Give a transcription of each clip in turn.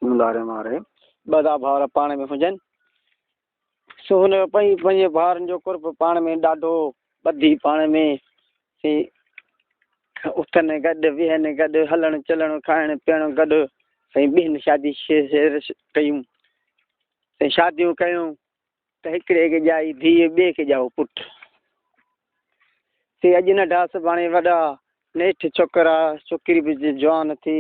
بسم الله الرحمٰن الرحيم ٻه ٿا ڀائر پاڻ ۾ هجن سو هن جو پنهنجي پنهنجي ڀائرن جو قرب پاڻ ۾ ڏاڍو ٻڌي پاڻ ۾ سي اٿن گڏ ويهن گڏ هلڻ چلڻ کائڻ پيئڻ گڏ سائين ٻن شادي ڪيون سائين شاديون ڪيون ته هڪڙي کي ڄائي ڌيء ٻئي کي ڄائو پٽ. سي اڄ ننڍا سڀاڻي وڏا، نيٺ ڇوڪرا ڇوڪري به جوان ٿي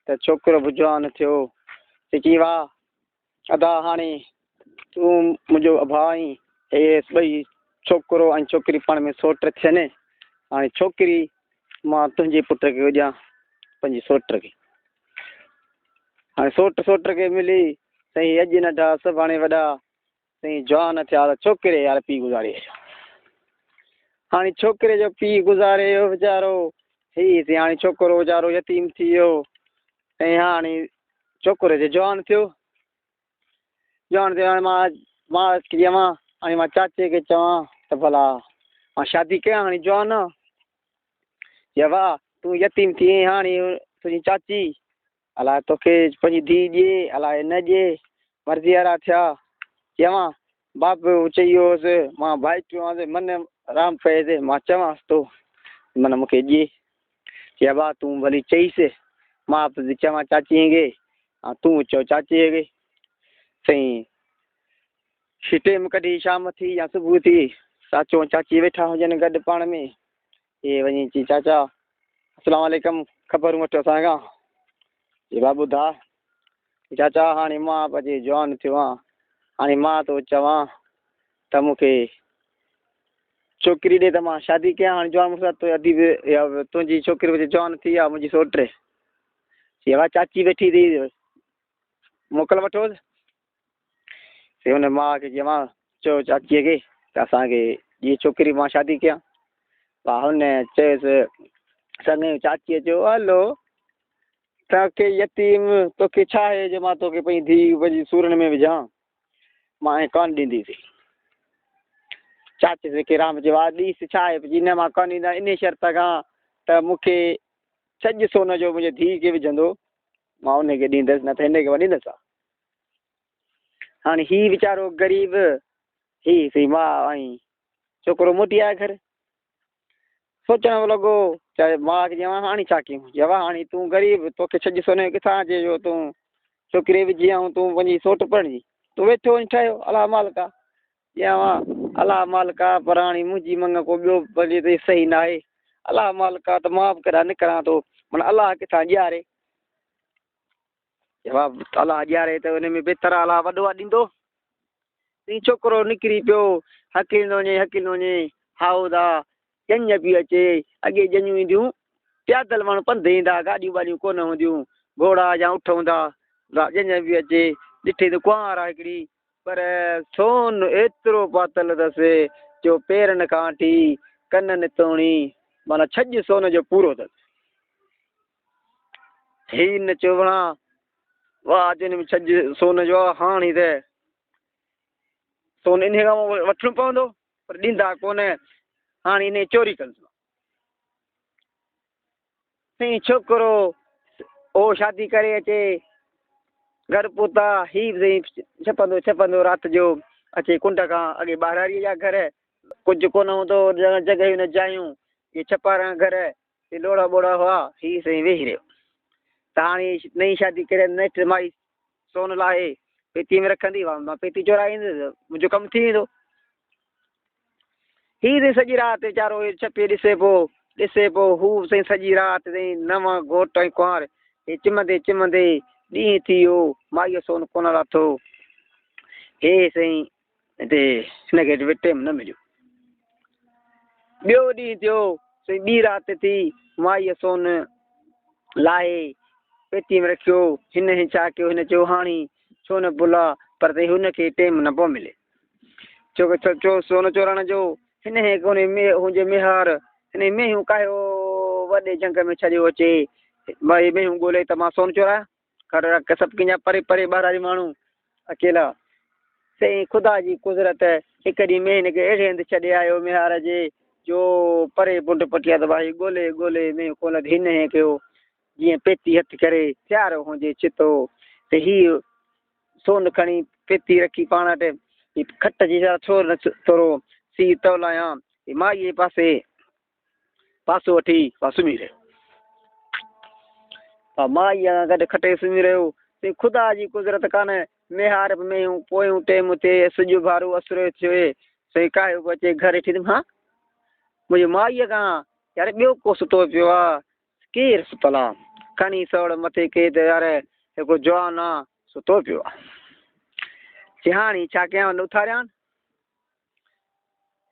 ته ڇوڪرو به جوان ٿيو. سي چيائين واهه ادا هاڻي تون منهنجو ڀاء آهين، هي ٻئي ڇوڪرو ۽ ڇوڪري پاڻ ۾ سوٽ ٿين، هاڻي ڇوڪري مان تنهنجي پٽ کي ڏيان پنهنجي سوٽ کي. هاڻي سوٽ سوٽ کي ملي سائين اڄ ننڍا سڀاڻي وڏا سائين جوان ٿيا ته ڇوڪري يار پيء گذاري ويو. هاڻي ڇوڪري جو پيء گذاري ويو ويچارو هي سائين هاڻي ڇوڪرو ويچارو يتيم ٿي ويو ۽ هاڻي ڇوڪرو جي جوان ٿيو جوان ٿيو هاڻي مان مان چوان هاڻي مان چاچي کي چوان ته ڀلا مان شادي ڪيان هاڻي جوان آ چي واهه تون يتيم ٿي وئين هاڻي تنهنجي چاچي الاء توکي پنهنجي ڌيء ڏئي الاء نه ڏئي، مرضي وارا ٿيا. چيوان، بابو چئي ويو هوس، مان ڀائٽيو هئس، من رام پئي تي مان چوانس ٿو، من مون کي ڏئي. چي ابا تون ڀلي چئيس، مان به چوان چاچيء کي ۽ تون چئو چاچيء کي. سائين ٽيم ڪڍي شام ٿي يا صبح ٿي، چاچو ۽ چاچي ويٺا هجن گڏ پاڻ ۾. اهي وڃي چي چاچا اسلام عليڪم خبرون وٺو اسان کان چي با ٻڌا چاچا هاڻي مان پنهنجي جوان ٿيو آهيان هاڻي مان ٿو چوان ته مون کي ڇوڪري ڏي ته مان شادي ڪيان هاڻي جوان مون سان تو ادي به يا تنهنجي ڇوڪري به جوان ٿي آ منهنجي سوٽ چي ها چاچي ويٺي ٿي موڪل وٺوس سي هن ماء کي چيو چيو چاچيء کي ته اسان کي ڏي ڇوڪري مان شادي ڪيان ها هن چيس سڱ چاچيء چيو هلو توکي يتيم توکي ڇا آهي جو مان توکي پنهنجي ڌيء پنهنجي سورن ۾ وجهان مان ائين ڪانه ڏينديس چاچي کي رام چيو ها ڏيس ڇا آهي نه مان ڪانه ڏيندا ان شرط کان ته مون کي ڇڄ سون جو منهنجي ڌيء کي وجهندو مان ان کي ڏيندس نه ته هن کي مان ڏيندس ها هاڻي هي ويچارو غريب هي سي ماء ۽ ڇوڪرو موٽي آيا گهر سوچڻ لڳو چاهي ماء کي چيان هاڻي ڇا ڪيون چيو هاڻي تون غريب توکي ڇڄ سوني ڪٿان اچي جو تون ڇوڪري وجهي ۽ تون وڃي سوٽ پرڻجي تون ويٺو وڃ ٺهيو الله مالڪ آ چيان الله مالڪ آ پر هاڻي منهنجي مڱ ڪو ٻيو ڀلي ته صحيح ناهي الله مالڪ آ ته مان به ڪڏهن نڪران ٿو معنيٰ الله ڪٿان ڏياري جواب الله ڏياري ته ان ۾ بهتر آ الله وڏو آ ڏيندو سين ڇوڪرو نڪري پيو هڪليندو وڃي هڪليندو وڃي هائو دا ڄڃ پئي اچي اڳي ڄڃون اينديون پيادل ماڻهو پنڌ ايندا گاڏيون ٻاڏيون ڪونه هونديون گهوڙا يا اٺ هوندا ڄڃ پئي اچي ڏٺي ته ڪنوار آ هڪڙي پر سون ايترو پاتل اٿس جو پيرن کان وٺي ڪنن توڻي معنيٰ ڇڄ سون جو پورو اٿس. هي نه چيو وڻا واهه جن ۾ ڇڄ سون جو آ هاڻي ته سون انهي کان وٺڻو پوندو پر ڏيندا ڪونه هاڻي انهي چوري ڪندس. سائين ڇوڪرو او شادي ڪري اچي گهر پهتا هي به سائين ڇپندو ڇپندو رات جو اچي ڪنڊ کان اڳي ٻهراڙيء جا گهر ڪجهه ڪونه هوندو هو جڳهيون نه جايون اهي ڇپارا گهر اهي لوڙها ٻوڙها هئا هي سائين ويهي رهيو ته هاڻي نئين شادي ڪري نيٺ مائي سون لاهي پيتيء ۾ رکندي مان پيتي چورائي ايندس منهنجو ڪم ٿي ويندو هي سائين سڄي رات ويچارو ڇپي ڏسي پيو ڏسي پيو هو سائين سڄي رات سائين نوان گهوٽ ۽ ڪنوار هي چمندي چمندي ڏينهن ٿي ويو مائيء سون ڪونه لاٿو هي سائين هتي هن کي ٽيم نه مليو ٻيو ڏينهن ٿيو سائين ٻي رات ٿي مائيء سون لاهي پيتيء ۾ رکيو هن هي ڇا ڪيو هن چيو هاڻي ڇو نه بلا پر سائين هن کي ٽيم نه پيو ملي چو چو سون چورڻ جو هن هي ڪونهي مي هن جي ميهار هن مينهون ڪاهيو وڏي جهنگ ۾ ڇڏيو اچي ڀائي مينهون ڳولي ته مان سون چورايان گهر رک سڀ ڪنهن جا پري پري ٻهراڙي ماڻهو اڪيلا سائين خدا جي قدرت هڪ ڏينهن مينهن کي اهڙي هنڌ ڇڏي آيو ميهار جي جو پري پنڊ پٽيا ته ڀائي ڳولي ڳولي مينهن ڪونه لڌي هن هي ڪيو جيئن پيتي هٿ ڪري، سيارو هجي ڇتو، ته هي سون کڻي پيتي رکي پاڻ وٽ، هي کٽ جي ذرا ٿور نه ٿورو سيء تو لايان، هي مائيء جي پاسي پاسو وٺي وا سمهي رهيو. وا مائيء سان گڏ کٽ تي سمهي رهيو. سائين خدا جي قدرت ڪانه، ميهار به مينهن پويون ٽيم تي سج اڀارو اسريو ٿئي، سائين ڪاهيو به اچي گهر هيٺ ها منهنجي مائيء کان يار ٻيو ڪو ستو پيو آ، ڪير ستل آ؟ کڻي سوڙ مٿي ڪئي ته يار هڪ جوان آ ستو پيو آ. چي هاڻي ڇا ڪيان اٿاريان؟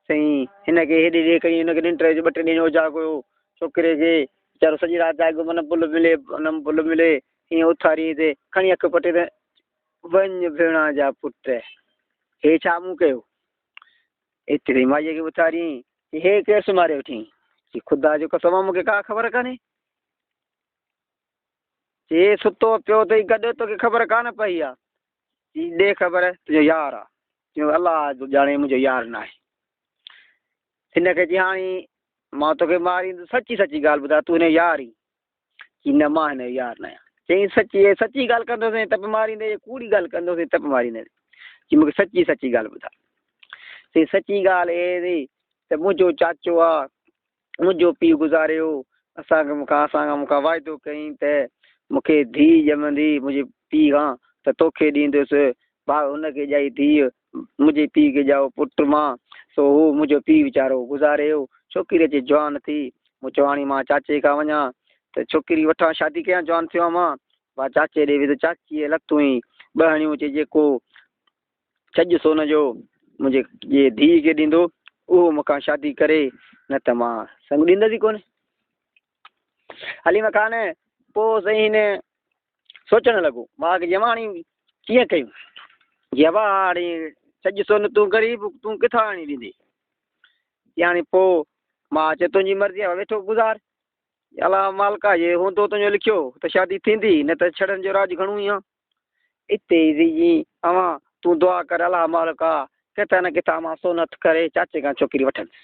سائين هن کي هيڏي ڏي ڪئي هن کي ننڊ جو ٻه ٽي ڏينهن جو اوجاڳو هيو ڇوڪري کي ويچارو سڄي رات جاڳيو من پل ملي نه پل ملي ائين اٿاري تي کڻي اک پٽي ته وڃ ڀيڻا جا پٽ هي ڇا مون ڪيو؟ ايتري مائيء کي اٿاريائين، چي هي ڪير سمهاريو ويٺين؟ چي خدا جو قسم آ مون کي ڪا خبر ڪانهي. چي هي ستو پيو اٿئي گڏ توکي خبر ڪانه پئي آ؟ چي ڏي خبر تنهنجو يار آ. چيو الله جو ڄاڻي منهنجو يار ناهي. هن کي چي هاڻي مان توکي ماريندس سچي سچي ڳالهه ٻڌاء تون هن جو يار ئين؟ چي نه مان هن جو يار نه آهيان. چيائين سچي سچي ڳالهه ڪندوسين ته به ماريندين جي ڪوڙي ڳالهه ڪندوسين ته به ماريندين. چي مون کي سچي سچي ڳالهه ٻڌاء. چي سچي ڳالهه اهي اٿئي ته منهنجو چاچو آ منهنجو پيء گذاري ويو اسان کي مون کان اسان کان مون کان واعدو ڪيائين ته مون کي ڌيء ڄمندي منهنجي پيء کان ته توکي ڏيندس ڀاء هن کي ڄائي ڌيء منهنجي پيء کي ڄائو پٽ مان سو هو منهنجو پيء ويچارو گذاري ويو. ڇوڪري اچي جوان ٿي. مون چيو هاڻي مان چاچي کان وڃان ته ڇوڪري وٺان شادي ڪيان جوان ٿيو آهيان مان. مان چاچي ڏي ويس چاچيء لتون ئي ٻه هڻيون چي جيڪو ڇڄ سون جو منهنجي جي ڌيء کي ڏيندو اهو مون کان شادي ڪري نه ته مان سڱ ڏيندس ئي ڪونه. حليم خان پوء سائين هن سوچڻ لڳو، ماء کي چيم هاڻي ڪيئن ڪيون؟ چي ابا هاڻي ڇڄ سون تون غريب تون ڪٿان آڻي ڏيندين؟ چي هاڻي پوء ماء چيو تنهنجي مرضي آهي ويٺو گذار. الا مالڪا جي هوندو تنهنجو لکيو ته شادي ٿيندي نه ته ڇڙن جو راڄ گهڻو ئي آ. اتي ئي جي اوهان تون دعا ڪر الا مالڪا ڪٿان نه ڪٿان مان سون هٿ ڪري چاچي کان ڇوڪري وٺندس.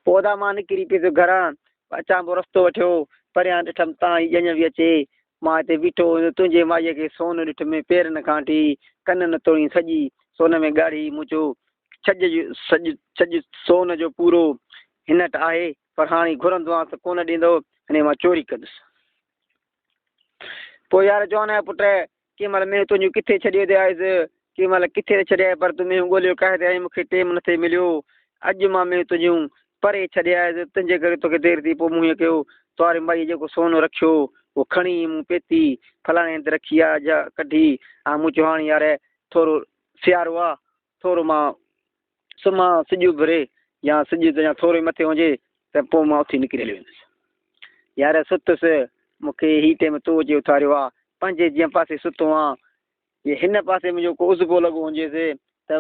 پوء ادا مان نڪري پيس گهران، اچان پيو رستو وٺيو، پريان ڏٺم تان هي ڄڃ به اچي، مان هتي بيٺو هيس، تنهنجي مائيء کي سون ڏٺم، پيرن کان وٺي ڪنن توڻي سڄي سون ۾ ڳاڙهي، مون چيو ڇڄ جو سڄ ڇڄ سون جو پورو هن وٽ آهي، پر هاڻي گهرندوانس ته ڪونه ڏيندو، هن مان چوري ڪندس. پوء يار جوان جا پٽ، ڪنهن مهل مينهن تنهنجون ڪٿي ڇڏي ٿي آيس، ڪنهن مهل ڪٿي ٿي ڇڏي آيس، پر تون مينهن ڳوليو ڪاهي ٿي آئين، مون کي ٽيم نه ٿي مليو. اڄ مان مينهن تنهنجون پري ڇڏي آيس، تنهنجي ڪري توکي دير ٿي، پوء مون هيئن ڪيو، تواري مائيء جيڪو سون رکيو، اهو کڻي مون پيتي فلاڻي هنڌ رکي آ، جا ڪڍي آ، مون چيو هاڻي يار ٿورو سيارو آ، ٿورو مان سمهان، سج اڀري يا سج اڃا ٿورو ئي مٿي هجي ته پوء مان اٿي نڪري هليو ويندس. يار ستس، مون کي هي ٽيم تو اچي اٿاريو آ، پنهنجي جنهن پاسي ستو آن، جي هن پاسي منهنجو ڪو عضبو لڳو هجيس ته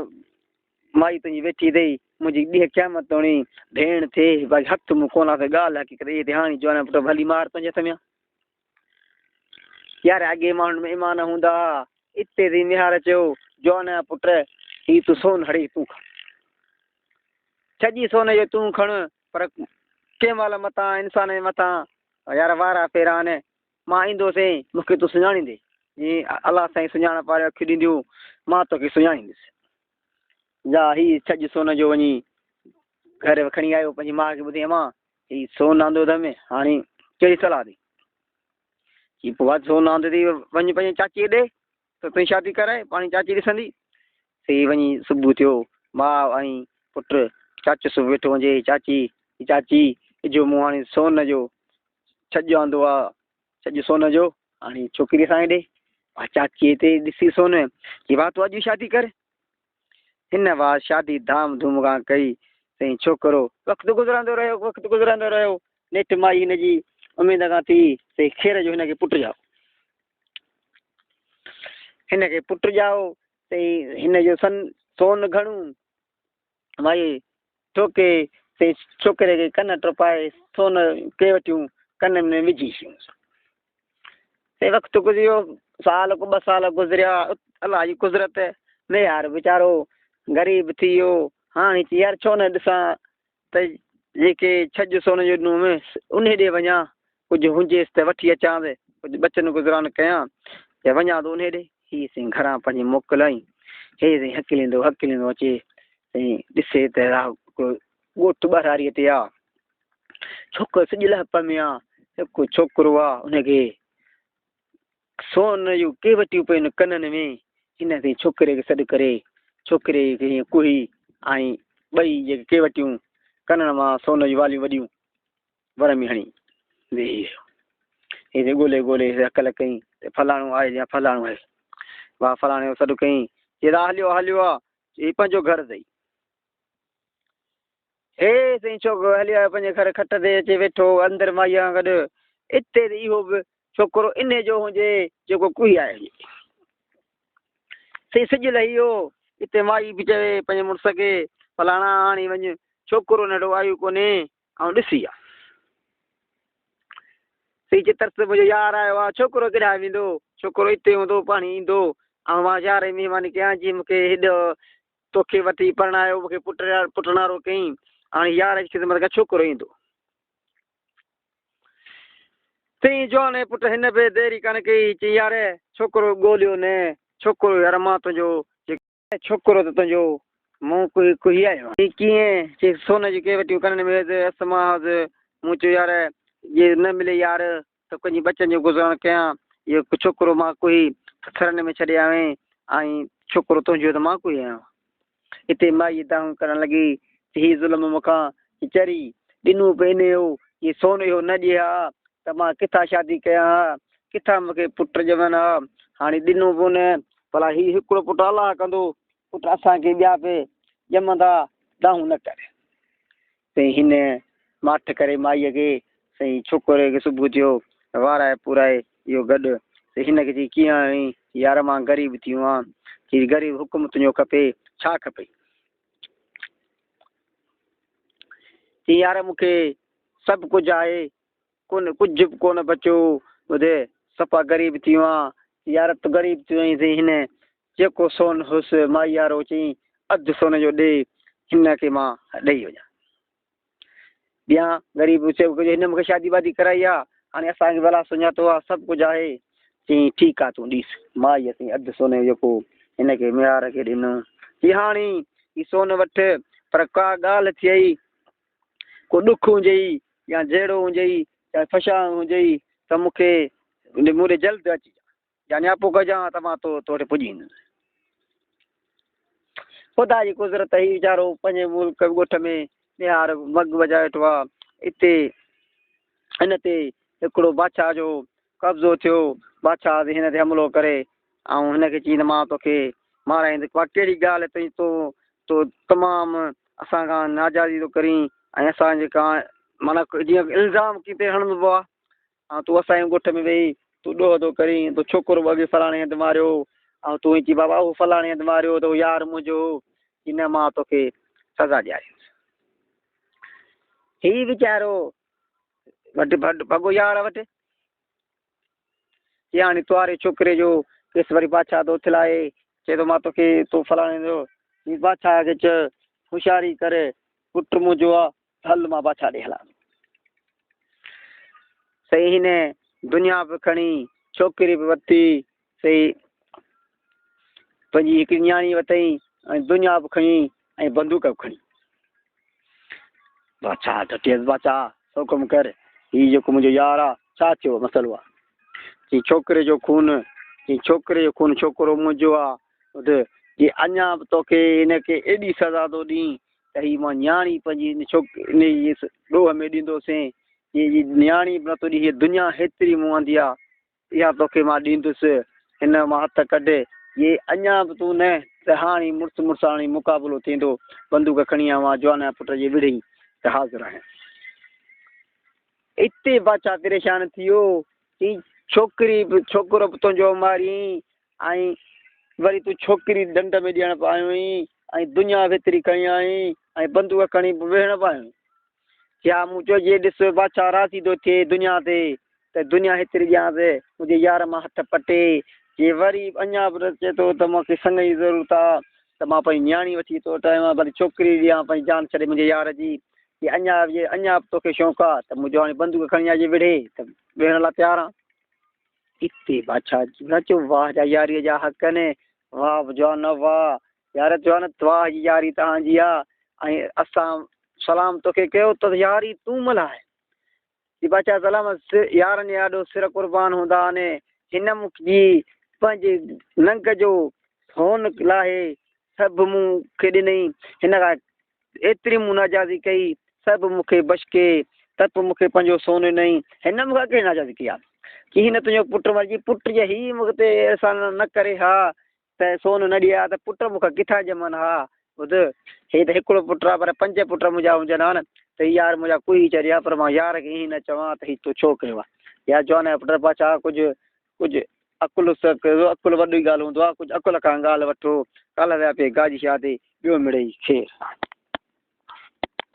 مائي تنهنجي ويٺي اٿئي، منهنجي ڏينهن قيامت توڻي ڀيڻ ٿئي، باقي هٿ مون ڪونه لاٿو، ڳالهه حقيقت اهي ٿي، هاڻي جوان پٽ ڀلي مار تنهنجي هٿ ۾ آ. يار اڳي ماڻهن ۾ ايمان هوندا ها، اتي ٿي ميهار چيو، جوان جا پٽ هي تون سون هڙئي تون کڻ. ڇڄي سون جو تون کڻ، پر ڪنهن مهل متان انسان جي مٿان يار وارا ڦيرا آهن، مان ايندوسين، مون کي تون سڃاڻيندين، جي الله سائين سڃاڻپ واريون اکيون ڏينديون، مان توکي سڃاڻيندس. جا هي ڇڄ سون جو وڃي گهر کڻي آيو، پنهنجي ماء کي ٻڌائين، امان هي سون آندو اٿم، هاڻي ڪهڙي صلاح اٿئي؟ چي پوء سون آندو اٿئي، وڃ پنهنجي چاچيء ڏي ته تنهنجي شادي ڪرائي، پاڻهي چاچي ڏسندي. سي وڃي صبح ٿيو، ماء ۽ پٽ چاچو سو ويٺو هجي، چاچي، چاچي، اجهو مون هاڻي سون جو ڇڄ آندو آ، ڇڄ سون جو، هاڻي ڇوڪري اسان کي ڏي. چاچيء تي ڏسي سون، چي واهه تون اڄ ئي شادي ڪر. هن واهه شادي ڌام ڌوم کان ڪئي. سائين ڇوڪرو. وقت گذرندو رهيو، وقت گذرندو رهيو، نيٺ مائي هن جي اميد کان ٿي سائين خير جو هن کي پٽ ڄائو. هن کي پٽ ڄائو سائين هن جو سن سون گهڻو مائي ٺوڪي سائين ڇوڪري کي ڪن ٽپائي سون ڪي وٺيون ڪن ۾ وجهي ڇڏيونس. سائين وقت گذريو سال ڪو ٻه سال گذريا الله جي قدرت ميهار ويچارو غريب ٿي ويو هاڻي چي يار ڇو نه ڏسان ته جيڪي ڇڄ سون جو ڏنو هئم انهي ڏي وڃان ڪجهه هجيس ته وٺي اچانس ڪجهه ٻچن گذران ڪيان. چي وڃان ٿو انهي ڏي. هي سائين گهران پنهنجي موڪلائين. هي سائين هڪليندو هڪليندو اچي سائين ڏسي ته هڪڙو ڳوٺ ٻهراڙيء تي آ. ڇوڪرو سڄ لهه پ ۾ آ. هڪ ڇوڪرو آ ان کي سون جون ڪيوٽيون پين ڪنن ۾. هن سائين ڇوڪري کي سڏ ڪري ڇوڪري کي ائين ڪوهي ۽ ٻئي جيڪي ڪيوٽيون ڪنن مان سون جون واليون وڏيون ور ۾ هڻي ويهي رهيو. هيڏي ڳولي ڳولي هڪل ڪئي ته فلاڻو آهي يا فلاڻو آهي. وا فلاڻي جو سڏ ڪئي چي دا هليو آ هليو آ هي پنهنجو گهر اٿئي. هي سائين ڇوڪرو هليو آيو پنهنجي گهر کٽ تي اچي ويٺو اندر مائيء سان گڏ. اتي ته اهو به ڇوڪرو انهي جو هجي جيڪو ڪوهي آيو هجي. سائين سج لهي ويو اتي مائي به چوي پنهنجي مڙس کي فلاڻا هاڻي وڃ ڇوڪرو ننڍو آيو ڪونهي آئون ڏسي آ. سي چي ترس منهنجو يار آيو آ، ڇوڪرو ڪيڏانهن ويندو؟ ڇوڪرو اتي هوندو، پاڻهي ايندو. آئون مان يار جي مهماني ڪيان، جنهن مون کي هيڏو توکي وٺي پرڻايو، مون کي پٽ پٽڻارو ڪيائين. هاڻي يار جي خدمت ڪيان، ڇوڪرو ايندو. چئين جوان پٽ هن به دير ئي ڪانه ڪئي، چئين يار ڇوڪرو ڳوليو نه، ڇوڪرو يار مان تنهنجو ڇوڪرو ته تنهنجو مون ڪوهي ڪوهي آيو آهيان. چي ڪيئن؟ چي سون جون ڪيوٽيون ڪنن ۾ هيس، اس مان هئس. مون چيو يار جي نه ملي يار ته ڪنهنجي ٻچن جو گذران ڪيان. اهو ڇوڪرو مان ڪوهي ٿرن ۾ ڇڏي آوين ۽ ڇوڪرو تنهنجو ته مان ڪوهي آيو آهيان. اتي مائي دانهون ڪرڻ لڳي ته هي ظلم مون کان چي چري ڏنو به انهي هو، جي سون اهو نه ڏئي ها ته مان ڪٿان شادي ڪيان ها، ڪٿان مون کي پٽ ڄمن ها. هاڻي ڏنو به ان ڀلا هي هڪڙو پٽ الله ڪندو، پٽ اسان کي ٻيا به ڄمندا، دانهون نه ڪر. سائين هن ماٺ ڪري مائيء کي، سائين ڇوڪري کي صبح ٿيو، وارائي پورائي اهو گڏ. سائين هن کي چئي ڪيئن آيو آهين؟ يار مان غريب ٿي ويو آهيان. چئي غريب حڪم تنهنجو کپي، ڇا کپئي؟ چئي يار مون کي سڀ ڪجهه آهي، ڪونه ڪجهه به ڪونه بچيو ٻڌ صفا غريب ٿي ويو آهيان يار تون غريب ٿي ويو آهين سائين هن جيڪو سون هوس مائي وارو چئين اڌ سون جو ڏي هن کي مان ڏئي وڃان ڏيان غريب چيو هن مونکي شادي وادي ڪرائي آ هاڻي اسان کي ڀلا سڃاتو آ سڀ ڪجهه آهي چئين ٺيڪ آ تون ڏيس مائي سائين اڌ سون جو جيڪو هن کي ميهار کي ڏنو چي هاڻي هي سون وٺ پر ڪا ڳالهه ٿئي ڪو ڏک هجئي يا جهيڙو هجئي يا فشان هجئي ته مون کي مون ڏي جلد اچجان يا نياپو ڪجان ته مان تو تو وٽ پڄي ايندس. خدا جي قدرت هي ويچارو پنهنجي ملڪ ڳوٺ ۾ ٻيهار مڳ وڄائي ويٺو آ. اتي هن تي هڪڙو بادشاهه جو قبضو ٿيو. بادشاهه هن تي حملو ڪري ۽ هن کي چيائين ته مان توکي مارائيندس. اها ڪهڙي ڳالهه اٿئي تو تو تمام اسان کان ناجائزي ٿو ڪرين ۽ اسان جي ڪا معنيٰ جيئن الزام ڪنهن تي هڻبو آهي ۽ تون اسان جي ڳوٺ ۾ ويهي تون ڏوهه ٿو ڪرين تو ڇوڪرو به اڳي فلاڻي هنڌ ماريو ۽ تون چئين بابا اهو فلاڻي هنڌ ماريو ته اهو يار منهنجو هو چي نه مان توکي سزا ڏياريندس هي ويچارو وٽ ڀڳو يار وٽ چي هاڻي تواري ڇوڪري جو ڪيس وري بادشاهه ٿو اٿلائي، چئي ٿو مان توکي تو فلاڻي جو چي بادشاهه کي چئه هوشياري ڪر پٽ منهنجو آ هل مان بادشاهه ڏي هلان ٿو. سائين هن دنيا به کڻي ڇوڪري به ورتي سائين پنهنجي هڪڙي نياڻي ورتائين ۽ دنيا به کڻي ۽ بندوق به کڻي. بادشاهه ڊٽيس بادشاهه حڪم ڪر هي جيڪو منهنجو يار آ ڇا ٿيو مسئلو آ چي ڇوڪري جو خون چي ڇوڪري جو خون ڇوڪرو منهنجو آ ٻڌ جي اڃا به توکي هن کي ايڏي سزا ٿو ڏين ته هي مان نياڻي پنهنجي هن ڇوڪ ان جي ڏوهه ۾ ڏيندوسين جي جي نياڻي به نٿو ڏي هيء دنيا هيتري مون آندي آ اها توکي مان ڏيندس، هن مان هٿ ڪڍ، جي اڃا به تون نه ته هاڻي مڙس مڙساڻي مقابلو ٿيندو، بندوق کڻي آئون جوان پٽ جي وڙهي ته حاضر آهيان. اتي بادشاهه پريشان ٿي ويو، چي ڇوڪري به ڇوڪرو به تنهنجو مارين ۽ وري تون ڇوڪري ڏنڊ ۾ ڏيڻ به آيو آهين ۽ دنيا به هيتري کڻي آئين ۽ بندوق کڻي به وڙهڻ به آيو آهين. چي ها مون چيو جي ڏس بادشاهه راضي ٿو ٿئي دنيا تي ته دنيا هيتري ڏيانس، منهنجي يار مان هٿ پٽي، جي وري اڃا به رچي ٿو ته مون کي سڱ جي ضرورت آ ته مان پنهنجي نياڻي وٺي تو وٽ آيو آهيان، ڀلي ڇوڪري ڏيان پنهنجي جان ڇڏي منهنجي يار جي، جي اڃا به جي اڃا به توکي شوق آ ته منهنجو هاڻي بندوق کڻي آ جي وڙهي ته وڙهڻ لاء تيار آن. اتي بادشاهه چيو واهه جا ياريء جا حق آهن، واهه جوان واهه، يار جوان واهه جي ياري توهان جي آ ۽ اسان سلام توکي ڪيو ته ياري تون ملهائي. جي بادشاهه سلامت يارن جي آڏو سر قربان هوندا آهن، هن مون جي پنهنجي ننگ جو سون لاهي سڀ مون کي ڏنئي، هن کان ايتري مون ناجائزي ڪئي، سڀ مون کي بشڪي ته به مون کي پنهنجو سون ڏنئي، هن مون کان ڪهڙي ناجائزي ڪئي آهي؟ چي هن تنهنجو پٽ مرجي پٽ جي هي مون تي احسان نه ڪري ها ته سون نه ڏئي ها ته پٽ مون کان ڪٿان ڄمن ها؟ ٻڌ، هي ته هڪڙو پٽ آهي پر پنج پٽ منهنجا هجن ها نه ته هي يار منهنجا ڪوهي ڇڏي ها پر مان يار کي ائين نه چوان ته هي تو ڇو ڪيو آهي؟ يار جوان جا پٽ بادشاهه ڪجهه ڪجهه عقل عقل وڏي ڳالهه هوندو آهي ڪجهه عقل کان ڳالهه وٺو. ڪالهه ويا پئي گاجي شاهه تي ٻيو مڙئي خير.